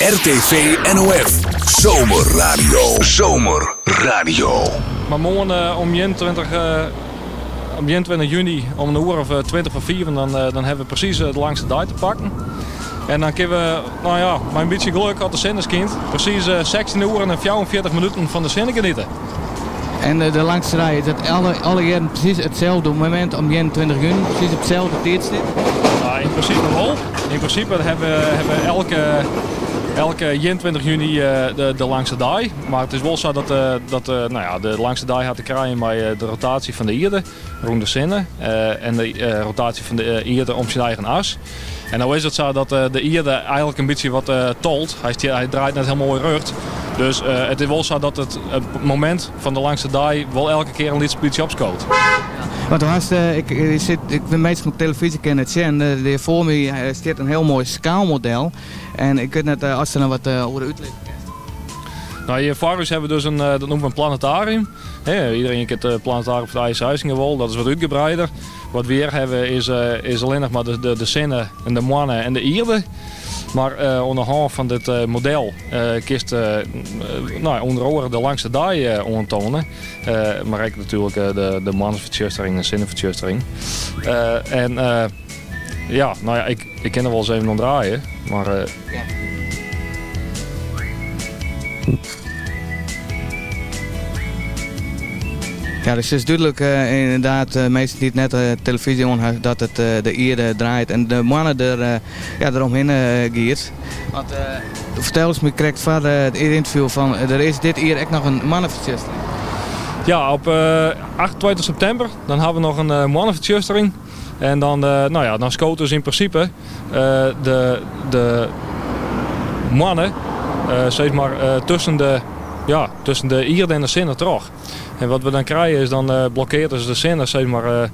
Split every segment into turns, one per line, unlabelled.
RTV NOF Zomerradio. Zomerradio.
Mar moarn om 21, om 21 juny om in oere of 20 foar fiven dan, dan hawwe we presys de langste dei te pakken. En dan kinne we, no ja, mei in bytsje gelok, as de sinne skynt, presys 16 oeren en 44 minuten fan de sinne geniete.
En de langste dei, is dat alle, alle jierren presys itselde momint om 21 juny, presys op itselde tiidstip?
Ja, yn prinsipe wol. Yn prinsipe hawwe we elke, elke 21 juny de, de langste dei. Mar it is wol sa dat, dat no ja, de langste dei hat te krijen mei de rotaasje fan de ierde rûn de sinne en de rotaasje fan de ierde om syn eigen as. En no is it sa dat de ierde eigenlik in bytsje wat tolt. Hy, hy draait net hiel moai rjocht. Dus it is wol sa dat it momint fan de langste dei wol elke kear in lyts bytsje opskoot.
Want do hast, ik, sit, ik bin minsken op televyzje kinne it sjen, dêr foar my stiet in hiel moai skaalmodel. En ik wit net oftst der noch wat oer útlizze kinst.
No, hjir foar ús hawwe we dus in, dat noeme we in planetarium. Iedereen kent it planetarium fan de Eise Eisinga wol, dat is wat útgebreider. Wat we hjir hawwe is, is allinnich mar de, de, de sinne en de moanne en de ierde. Mar oan de hân fan dit model kinst no, ûnder oare de langste dei oantoane. Mar ek natuerlik de, de moannefertsjustering en sinnefertsjustering. En ja, no ja, ik, ik kin der wol ris even oan draaie. Mar
ja. Ja, dus it is dúdlik ynderdaad, minsken dy't net televyzje oan hawwe, dat it de ierde draait en de moanne der, ja, deromhinne giet. Want fertel ris my krekt foar it ynterview fan der is dit jier ek noch in moannefertsjustering.
Ja, op 28 septimber dan hawwe we noch in moannefertsjustering. En dan, no ja, dan skoot dus yn prinsipe de, de moanne sis mar tusken de, ja, tusken de ierde en de sinne troch. En wat we dan krije is dan blokkeart dus de sinne sis mar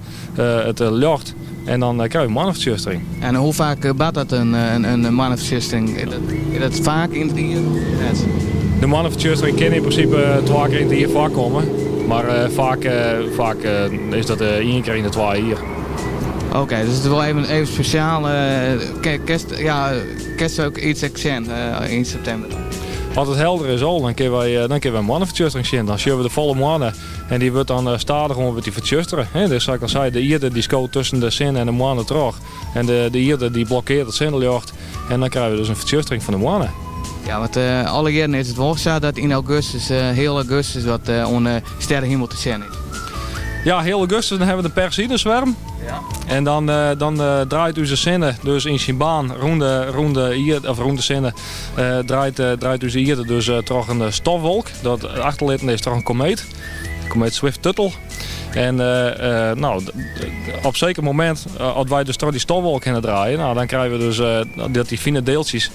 it ljocht en dan krije we moannefertsjustering.
En hoe faak bart dat in, in moannefertsjustering? Is dat faak yn it jier of net?
De moannefertsjustering kin yn prinsipe twa kear yn it jier foarkomme, mar faak, faak is dat ien kear yn de twa jier.
Oké, dus it is wol even, even spesjaal. Kinst, ja, kinst ek yts ek sjen yn septimber dan?
As it helder is al, dan kinne wy, dan kinne wy in moannefertsjustering sjen. Dan sjogge we de folle moanne en dy wurdt dan stadichoan wurdt dy fertsjustere. Dus sa't ik al sei, de ierde dy skoot tusken de sinne en de moanne troch. En de, de ierde dy blokkeart it sinneljocht en dan krije we dus in fertsjustering fan de moanne.
Ja, want alle jierren is it wol sa dat yn augustus, heal augustus, wat oan de sterrehimel te sjen is.
Ja, heal augustus dan hawwe we de Perseïdeswerm.
Ja.
En dan, dan draait ús sinne dus yn syn baan rûn de, rûn de, ierde, of rûn de sinne, draait, draait ús ierde dus troch in stofwolk dat achterlitten is troch in komeet. De komeet Swift-Tuttle. En no, op seker momint, as wy dus troch dy stofwolk hinne draaie, no, dan krije we dus dat dy fine deeltsjes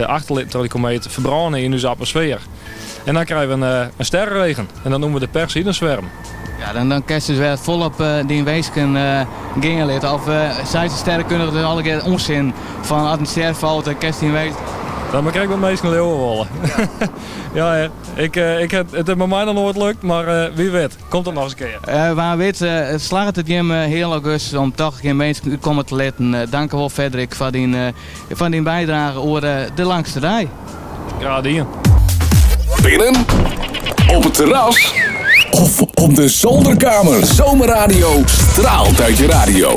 achterlitten troch dy komeet ferbrâne yn ús atmosfear. En dan krije we in sterreregen. En dat noeme we de Perseïdenswerm.
Ja, dan, dan kinst dus wer folop dyn winsken gean litte. Of seit de sterrenkundige dus allegear ûnsin fan as in stjer falt, dan kinst dyn winsk.
Dat mar krekt wat minsken leauwe wolle. Ja, ja. Ik, ik, it is by my noch noait lukt, mar wie wit, komt it noch ris in kear.
Wa wit, slagget it jim heal augustus om toch gjin minsken útkomme te litten. Dankewol Frederik foar dyn, foar dyn bydrage oer de langste dei.
Graach dien.
Binnen, op het terras of op de zolderkamer. Zomerradio straalt uit je radio.